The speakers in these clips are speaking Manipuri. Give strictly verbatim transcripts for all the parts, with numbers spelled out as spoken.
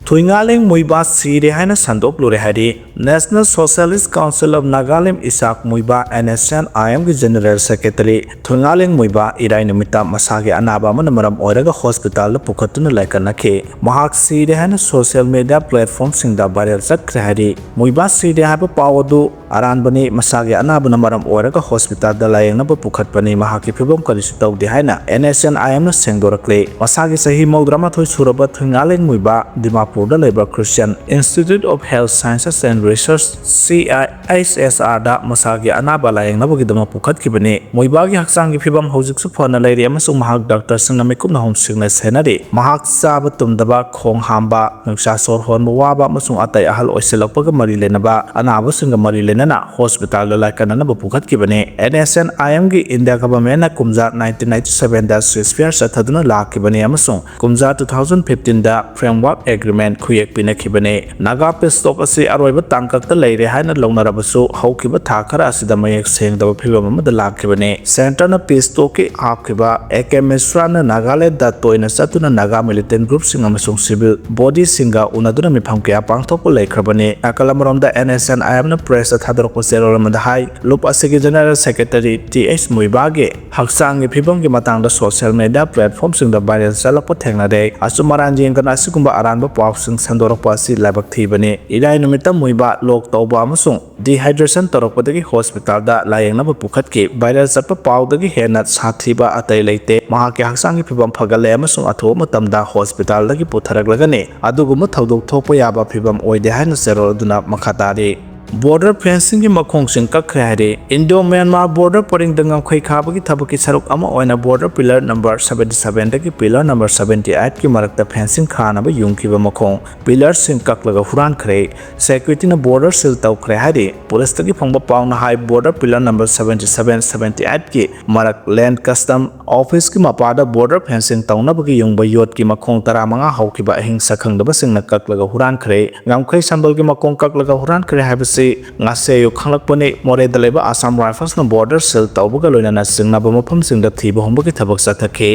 ꯊꯨꯏꯉꯥꯂꯦꯡ ꯃꯨꯏꯕꯥ ꯁꯤꯔꯦ ꯍꯥꯏꯅ ꯁꯟꯗꯣꯛꯂꯨꯔꯦ ꯍꯥꯏꯔꯤ National Socialist Council of Nagalim, Isaac ꯃꯨꯏꯕꯥ, N S N I M ꯒꯤ General Secretary ꯊꯨꯏꯉꯥꯂꯦꯡ ꯃꯨꯏꯕꯥ ꯏꯔꯥꯏ ꯅꯨꯃꯤꯠꯇ ꯃꯁꯥꯒꯤ ꯑꯅꯥꯕ ꯑꯃꯅ ꯃꯔꯝ ꯑꯣꯏꯔꯒ ꯍꯣꯁꯄꯤꯇꯥꯜꯗ ꯄꯨꯈꯠꯇꯨꯅ ꯂꯥꯏꯀꯠꯅꯈꯤ꯫ ꯃꯍꯥꯛ ꯁꯤꯔꯦ ꯍꯥꯏꯅ ꯁꯣꯁꯤꯌꯦꯜ ꯃꯤꯗꯤꯌꯥ ꯄ꯭ꯂꯦꯠꯐꯣꯝꯁꯤꯡꯗ ꯚꯥꯏꯔꯦꯜ ꯆꯠꯈ꯭ꯔꯦ ꯍꯥꯏꯔꯤ꯫ ꯃꯨꯏꯕꯥ ꯁꯤꯔꯦ ꯍꯥꯏꯕ ꯄꯥꯎ ꯑꯗꯨ ꯑꯔꯥꯟꯕꯅꯤ, ꯃꯁꯥꯒꯤ ꯑꯅꯥꯕꯅ ꯃꯔꯝ ꯑꯣꯏꯔꯒ ꯍꯣꯁꯄꯤꯇꯥꯜꯗ ꯂꯥꯌꯦꯡꯅꯕ ꯄꯨꯈꯠꯄꯅꯤ, ꯃꯍꯥꯛꯀꯤ ꯐꯤꯕꯝ ꯀꯔꯤꯁꯨ ꯇꯧꯗꯦ ꯍꯥꯏꯅ N S N I M ꯅ ꯁꯦꯡꯗꯣꯔꯛꯂꯦ꯫ ꯃꯁꯥꯒꯤ ꯆꯍꯤ ꯃꯧꯗ꯭ꯔꯥꯃꯥꯊꯣꯏ ꯁꯨꯔꯕ ꯊꯨꯏꯉꯥꯂꯦꯡ ꯃꯨꯏꯕꯥ ꯗꯤꯃꯥꯄꯨꯔꯗ ꯂꯩꯕ Christian Institute of Health Sciences and Research, C I H S R ꯗ ꯃꯁꯥꯒꯤ ꯑꯅꯥꯕ ꯂꯥꯌꯦꯡꯅꯕꯒꯤꯗꯃꯛ ꯄꯨꯈꯠꯈꯤꯕꯅꯤ꯫ ꯃꯨꯏꯕꯥꯒꯤ ꯍꯛꯆꯥꯡꯒꯤ ꯐꯤꯕꯝ ꯍꯧꯖꯤꯛꯁꯨ ꯐꯅ ꯂꯩꯔꯤ ꯑꯃꯁꯨꯡ ꯃꯍꯥꯛ ꯗꯥꯛꯇꯔꯁꯤꯡꯅ ꯃꯤꯀꯨꯞꯅ ꯑꯍꯨꯝ ꯁꯦꯡꯅ ꯁꯦꯟꯅꯔꯤ꯫ ꯃꯍꯥꯛ ꯆꯥꯕ ꯇꯨꯝꯗꯕ, ꯈꯣꯡ ꯍꯥꯝꯕ, ꯅꯨꯡꯁꯥ ꯁꯣꯔ ꯍꯣꯟꯕ ꯋꯥꯕ ꯑꯃꯁꯨꯡ ꯑꯇꯩ ꯑꯍꯜ ꯑꯣꯏꯁꯤꯜꯂꯛꯄꯒ ꯃꯔꯤ ꯂꯩꯅꯕ ꯑꯅꯥꯕꯁꯤꯡꯒ ꯃꯔꯤ ꯂꯩꯅꯅ ꯍꯣꯁꯄꯤꯇꯥꯜꯗ ꯂꯥꯏꯀꯠꯅꯅꯕ ꯄꯨꯈꯠꯈꯤꯕꯅꯤ꯫ N S N I M ꯒꯤ ꯏꯟꯗꯤꯌꯥ ꯒꯚꯔꯟꯃꯦꯟꯠꯅ ꯀꯨꯝꯖꯥ nineteen ninety seven ꯗ ceasefire ꯆꯠꯊꯗꯨꯅ ꯂꯥꯛꯈꯤꯕꯅꯤ ꯑꯃꯁꯨꯡ ꯀꯨꯝꯖꯥ two thousand fifteen ꯗ framework agreement ꯈꯨꯌꯦꯛ ꯄꯤꯅꯈꯤꯕꯅꯤ꯫ Naga peace talk ꯑꯁꯤ ꯑꯔꯣꯏꯕ ꯇꯥꯡꯀꯛꯇ ꯂꯩꯔꯦ ꯍꯥꯏꯅ ꯂꯧꯅꯔꯕꯁꯨ, ꯍꯧꯈꯤꯕ ꯊꯥ ꯈꯔ ꯑꯁꯤꯗ ꯃꯌꯦꯛ ꯁꯦꯡꯗꯕ ꯐꯤꯕꯝ ꯑꯃꯗ ꯂꯥꯛꯈꯤꯕꯅꯤ꯫ Centre ꯅ peace talk ꯀꯤ ꯍꯥꯞꯈꯤꯕ A K Mishra ꯅ ꯅꯥꯒꯥꯂꯦꯟꯗ ꯇꯣꯏꯅ ꯆꯠꯇꯨꯅ ꯅꯥꯒꯥ militant group ꯁꯤꯡ ꯑꯃꯁꯨꯡ civil body ꯁꯤꯡꯒ ꯎꯅꯗꯨꯅ ꯃꯤꯐꯝ ꯀꯌꯥ ꯄꯥꯡꯊꯣꯛꯄ ꯂꯩꯈ꯭ꯔꯕꯅꯤ꯫ ꯅꯥꯀꯜ ꯑꯃꯔꯣꯝꯗ, N S N I M ꯅ press ꯇ ꯊꯥꯗꯣꯔꯛꯄ ꯆꯦꯔꯣꯜ ꯑꯃꯗ ꯍꯥꯏ, ꯂꯨꯞ ꯑꯁꯤꯒꯤ General Secretary T H ꯃꯨꯏꯕꯥꯒꯤ ꯍꯛꯆꯥꯡꯒꯤ ꯐꯤꯕꯝꯒꯤ ꯃꯇꯥꯡꯗ social media platform ꯁꯤꯡꯗ viral ꯆꯠꯂꯛꯄ ꯊꯦꯡꯅꯔꯦ꯫ ꯑꯆꯨꯝ ꯑꯔꯥꯟ ꯌꯦꯡꯗꯅ ꯑꯁꯤꯒꯨꯝꯕ ꯑꯔꯥꯟꯕ ꯄꯥꯎꯁꯤꯡ ꯁꯟꯗꯣꯔꯛꯄ ꯑꯁꯤ ꯂꯥꯏꯕꯛ ꯊꯤꯕꯅꯤ꯫ ꯏꯔꯥꯏ ꯅꯨꯃꯤꯠꯇ ꯃꯨꯏꯕꯥ ꯂꯣꯛ ꯇꯧꯕ ꯑꯃꯁꯨꯡ dehydration ꯇꯧꯔꯛꯄꯗꯒꯤ ꯍꯣꯁꯄꯤꯇꯥꯜꯗ ꯂꯥꯌꯦꯡꯅꯕ ꯄꯨꯈꯠꯈꯤ꯫ Viral ꯆꯠꯄ ꯄꯥꯎꯗꯒꯤ ꯍꯦꯟꯅ ꯁꯥꯊꯤꯕ ꯑꯇꯩ ꯂꯩꯇꯦ꯫ ꯃꯍꯥꯛꯀꯤ ꯍꯛꯆꯥꯡꯒꯤ ꯐꯤꯕꯝ ꯐꯒꯠꯂꯦ ꯑꯃꯁꯨꯡ ꯑꯊꯨꯕ ꯃꯇꯝꯗ ꯍꯣꯁꯄꯤꯇꯥꯜꯗꯒꯤ ꯄꯨꯊꯔꯛꯂꯒꯅꯤ꯫ ꯑꯗꯨꯒꯨꯝꯕ ꯊꯧꯗꯣꯛ ꯊꯣꯛꯄ ꯌꯥꯕ ꯐꯤꯕꯝ ꯑꯣꯏꯗꯦ ꯍꯥꯏꯅ ꯆꯦꯔꯣꯜ ꯑꯗꯨꯅ ꯃꯈꯥ ꯇꯥꯔꯤ꯫ Border fencing ꯒꯤ ꯃꯈꯣꯡꯁꯤꯡ ꯀꯛꯈ꯭ꯔꯦ ꯍꯥꯏꯔꯤ꯫ Indo Myanmar border ꯄꯔꯤꯡꯗ ꯉꯝꯈꯩ ꯈꯥꯕꯒꯤ ꯊꯕꯛꯀꯤ ꯁꯔꯨꯛ ꯑꯃ ꯑꯣꯏꯅ border pillar number seventy seven ꯗꯒꯤ pillar number seventy eight ꯀꯤ ꯃꯔꯛꯇ fencing ꯈꯥꯅꯕ ꯌꯨꯡꯈꯤꯕ ꯃꯈꯣꯡ, pillar ꯁꯤꯡ ꯀꯛꯂꯒ ꯍꯨꯔꯥꯟꯈ꯭ꯔꯦ꯫ Security ꯅ border seal ꯇꯧꯈ꯭ꯔꯦ ꯍꯥꯏꯔꯤ꯫ Police ꯇꯒꯤ ꯐꯪꯕ ꯄꯥꯎꯅ ꯍꯥꯏ, border pillar number seventy seven, seventy eight ꯀꯤ ꯃꯔꯛ Land Custom Office ꯀꯤ ꯃꯄꯥꯗ border fencing ꯇꯧꯅꯕꯒꯤ ꯌꯨꯡꯕ ꯌꯣꯠꯀꯤ ꯃꯈꯣꯡ ꯇꯔꯥꯃꯉꯥ ꯍꯧꯈꯤꯕ ꯑꯍꯤꯡ ꯁꯛꯈꯪꯗꯕꯁꯤꯡꯅ ꯀꯛꯂꯒ ꯍꯨꯔꯥꯟꯈ꯭ꯔꯦ꯫ ꯉꯝꯈꯩ ꯁꯝꯕꯜꯒꯤ ꯃꯈꯣꯡ ꯀꯛꯂꯒ ꯍꯨꯔꯥꯟꯈ꯭ꯔꯦ ꯍꯥꯏꯕꯁꯤ ꯑꯁꯤ ꯉꯁꯤ ꯑꯌꯨꯛ ꯈꯪꯂꯛꯄꯅꯤ꯫ ꯃꯣꯔꯦꯗ ꯂꯩꯕ Assam Riflesꯅ border seal ꯇꯧꯕꯒ ꯂꯣꯏꯅꯅ ꯆꯤꯡꯅꯕ ꯃꯐꯝꯁꯤꯡꯗ ꯊꯤꯕ ꯍꯨꯝꯕꯒꯤ ꯊꯕꯛ ꯆꯠꯊꯈꯤ꯫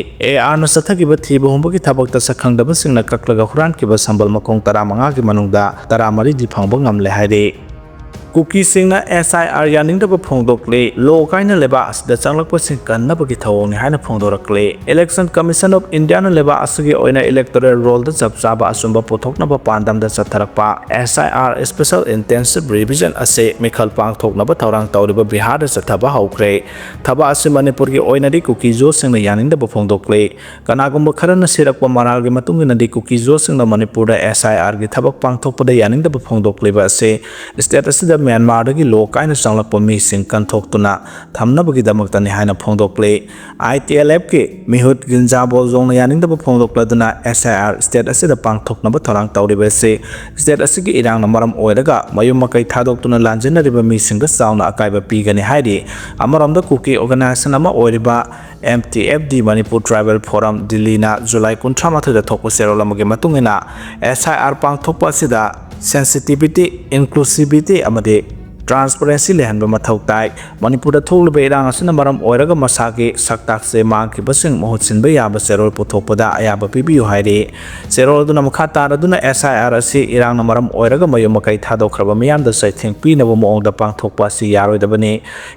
ARꯅ ꯆꯠꯊꯈꯤꯕ ꯊꯤꯕ ꯍꯨꯝꯕꯒꯤ ꯊꯕꯛꯇ ꯁꯛꯈꯪꯗꯕꯁꯤꯡꯅ ꯀꯛꯂꯒ ꯍꯨꯔꯥꯟꯈꯤꯕ ꯁꯝꯕꯜ ꯃꯈꯣꯡ ꯇꯔꯥꯃꯉꯥꯒꯤ ꯃꯅꯨꯡꯗ ꯇꯔꯥꯃꯔꯤꯗꯤ ꯐꯪꯕ ꯉꯝꯂꯦ ꯍꯥꯏꯔꯤ꯫ ꯀꯨꯀꯤꯁꯤꯡꯅ SIR ꯌꯥꯅꯤꯡꯗꯕ ꯐꯣꯡꯗꯣꯛꯂꯤ꯫ ꯂꯣ ꯀꯥꯏꯅ ꯂꯩꯕꯥꯛ ꯑꯁꯤꯗ ꯆꯪꯂꯛꯄꯁꯤꯡ ꯀꯟꯅꯕꯒꯤ ꯊꯧꯑꯣꯡꯅꯤ ꯍꯥꯏꯅ ꯐꯣꯡꯗꯣꯔꯛꯂꯤ꯫ Election Commission of Indiaꯅ ꯂꯩꯕꯥꯛ ꯑꯁꯤꯒꯤ ꯑꯣꯏꯅ electoral rollꯗ ꯆꯞ ꯆꯥꯕ ꯑꯆꯨꯝꯕ ꯄꯨꯊꯣꯛꯅꯕ ꯄꯥꯟꯗꯝꯗ ꯆꯠꯊꯔꯛꯄ SIR, Special Intensive Revision, ꯑꯁꯤ ꯃꯤꯈꯜ ꯄꯥꯡꯊꯣꯛꯅꯕ ꯊꯧꯔꯥꯡ ꯇꯧꯔꯤꯕ ꯕꯤꯍꯥꯔꯗ ꯆꯠꯊꯕ ꯍꯧꯈ꯭ꯔꯦ꯫ ꯊꯕꯛ ꯑꯁꯤ ꯃꯅꯤꯄꯨꯔꯒꯤ ꯑꯣꯏꯅꯗꯤ ꯀꯨꯀꯤꯖꯣꯁꯤꯡꯅ ꯌꯥꯅꯤꯡꯗꯕ ꯐꯣꯡꯗꯣꯛꯂꯤ꯫ ꯀꯅꯥꯒꯨꯝꯕ ꯈꯔꯅ ꯁꯤꯔꯛꯄ ꯃꯔꯥꯜꯒꯤ ꯃꯇꯨꯡ ꯏꯟꯅꯗꯤ ꯀꯨꯀꯤꯖꯣꯁꯤꯡꯅ ꯃꯅꯤꯄꯨꯔꯗ SIRꯒꯤ ꯊꯕꯛ ꯄꯥꯡꯊꯣꯛꯄꯗ ꯌꯥꯅꯤꯡꯗꯕ ꯐꯣꯡꯗꯣꯛꯂꯤꯕ ꯑꯁꯤ state ꯑꯁꯤꯗ ꯃ꯭ꯌꯥꯟꯃꯥꯔꯗꯒꯤ ꯂꯣ ꯀꯥꯏꯅ ꯆꯪꯂꯛꯄ ꯃꯤꯁꯤꯡ ꯀꯟꯊꯣꯛꯇꯨꯅ ꯊꯝꯅꯕꯒꯤꯗꯃꯛꯇꯅꯤ ꯍꯥꯏꯅ ꯐꯣꯡꯗꯣꯛꯂꯤ꯫ ITLFꯀꯤ ꯃꯤꯍꯨꯠ ꯒꯤꯟꯖꯥ ꯕꯣꯜꯖꯣꯡꯅ ꯌꯥꯅꯤꯡꯗꯕ ꯐꯣꯡꯗꯣꯛꯂꯗꯨꯅ SIR state ꯑꯁꯤꯗ ꯄꯥꯡꯊꯣꯛꯅꯕ ꯊꯧꯔꯥꯡ ꯇꯧꯔꯤꯕ ꯑꯁꯤ state ꯑꯁꯤꯒꯤ ꯏꯔꯥꯡꯅ ꯃꯔꯝ ꯑꯣꯏꯔꯒ ꯃꯌꯨꯝ ꯃꯀꯩ ꯊꯥꯗꯣꯛꯇꯨꯅ ꯂꯥꯟꯖꯦꯟꯅꯔꯤꯕ ꯃꯤꯁꯤꯡꯗ ꯆꯥꯎꯅ ꯑꯀꯥꯏꯕ ꯄꯤꯒꯅꯤ ꯍꯥꯏꯔꯤ꯫ ꯑꯃꯔꯣꯝꯗ ꯀꯨꯀꯤ organization ꯑꯃ ꯑꯣꯏꯔꯤꯕ MTFD, Manipur Tribal Forum, ꯗꯤꯜꯂꯤꯅ ꯖꯨꯂꯥꯏ ꯀꯨꯟꯊ꯭ꯔꯥ ꯃꯥꯊꯣꯏꯗ ꯊꯣꯛꯄ ꯆꯦꯔꯣꯜ ꯑꯃꯒꯤ ꯃꯇꯨꯡ ꯏꯟꯅ, SIR ꯄꯥꯡꯊꯣꯛꯄ ꯑꯁꯤꯗ sensitivity, inclusivity ꯑꯃꯗꯤ transparency ꯂꯩꯍꯟꯕ ꯃꯊꯧ ꯇꯥꯏ꯫ ꯃꯅꯤꯄꯨꯔꯗ ꯊꯣꯛꯂꯤꯕ ꯏꯔꯥꯡ ꯑꯁꯤꯅ ꯃꯔꯝ ꯑꯣꯏꯔꯒ ꯃꯁꯥꯒꯤ ꯁꯛꯇꯥꯛꯁꯦ ꯃꯥꯡꯈꯤꯕꯁꯤꯡ ꯃꯍꯨꯠ ꯁꯤꯟꯕ ꯌꯥꯕ ꯆꯦꯔꯣꯜ ꯄꯨꯊꯣꯛꯄꯗ ꯑꯌꯥꯕ ꯄꯤꯕꯤꯌꯨ ꯍꯥꯏꯔꯤ꯫ ꯆꯦꯔꯣꯜ ꯑꯗꯨꯅ ꯃꯈꯥ ꯇꯥꯔꯗꯨꯅ, SIR ꯑꯁꯤ ꯏꯔꯥꯡꯅ ꯃꯔꯝ ꯑꯣꯏꯔꯒ ꯃꯌꯨꯝ ꯃꯀꯩ ꯊꯥꯗꯣꯛꯈ꯭ꯔꯕ ꯃꯤꯌꯥꯝꯗ ꯆꯩꯊꯦꯡ ꯄꯤꯅꯕ ꯃꯑꯣꯡꯗ ꯄꯥꯡꯊꯣꯛꯄ ꯑꯁꯤ ꯌꯥꯔꯣꯏꯗꯕꯅꯤ꯫